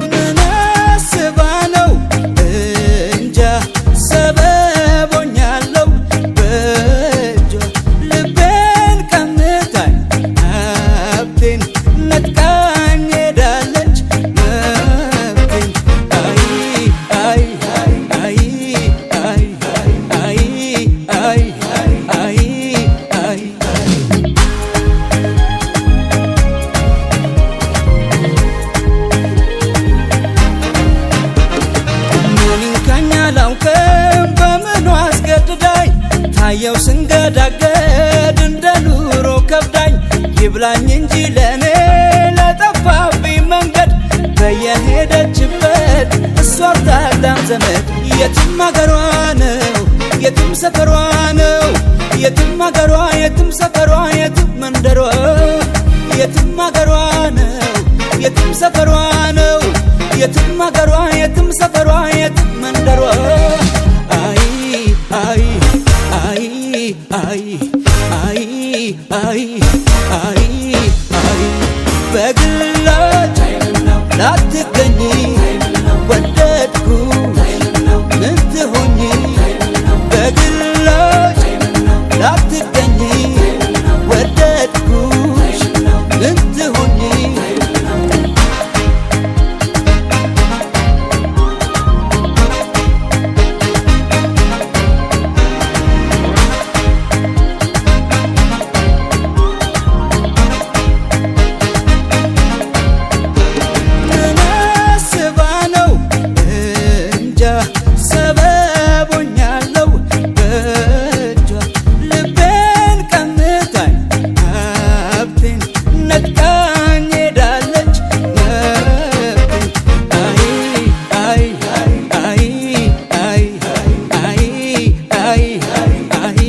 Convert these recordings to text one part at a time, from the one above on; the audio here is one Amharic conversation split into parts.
ምን አስባ ነው እንጃ ሰበብ ሆኛለሁ በእጇ ልቤን ቀምታኝ ሀብቴን ነጥቃኝ ሄዳለች መብቴን። አይ አይ አይ አይ አይ አይ አይ አይ። ምን ይንካኝ አላውቅም በምኗ አስገድዳኝ ታየው ስንገዳገድ እንደ ኑሮ ከብዳኝ ይብላኝ እንጂ ለእኔ ለጠፋብኝ መንገድ በየሄደችበት እሷ አታጣም ዘመድ። የትም አገሯ ነው፣ የትም ሰፈሯ ነው፣ የትም አገሯ፣ የትም ሰፈሯ፣ የትም መንደሯ። የትም አገሯ ነው፣ የትም ሰፈሯ ነው፣ የትም አገሯ፣ የትም ሰፈሯ፣ የትም መንደሯ። አይ አይ አይ አይ አይ አይ አይ አይ። በግላጭ ላትገኝ ወደድኩ ምን ትሆኚ። በግላጭ ላትገኝ ወደድኩሽ ምን ትሆኚ። ምን አስባ ነው እንጃ ሰበብ ሆኛለሁ በእጇ ልቤን ቀምታኝ ሀብቴን ነጥቃኝ ሄዳለች መብቴን። አይ አይ አይ አይ አይ አይ አይ።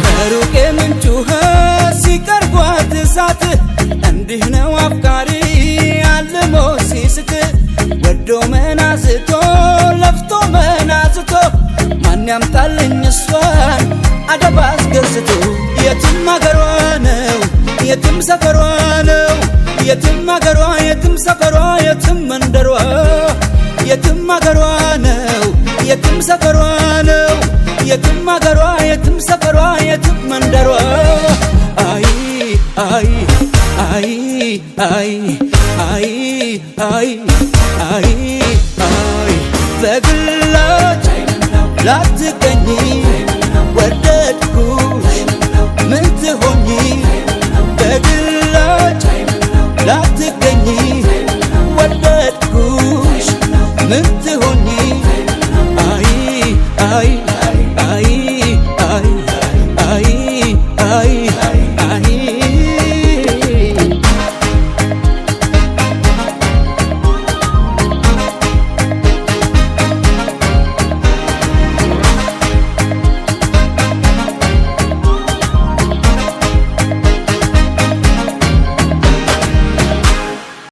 ከሩቅ የምንጭ ውሃ ሲቀርቧት እሳት እንዲህ ነው አፍቃሪ አልሞ ሲስት። ወዶ መናዝቶ ለፍቶ መናዝቶ ማን ያምጣልኝ እሷን አደብ አስገዝቶ። የትም አገሯ ነው፣ የትም ሰፈሯ ነው፣ የትም አገሯ፣ የትም ሰፈሯ፣ የትም መንደሯ። የትም አገሯ ነው፣ የትም ሰፈሯ ነው፣ የትም አገሯ፣ የትም ሰፈሯ፣ የትም መንደሯ። አይ አይ አይ አይ አይ አይ አይ አይ። በግላጭ ላትገኝ ወደድኩሽ ምን ትሆኚ። በግላጭ ላትገኝ ወደድኩሽ ምን።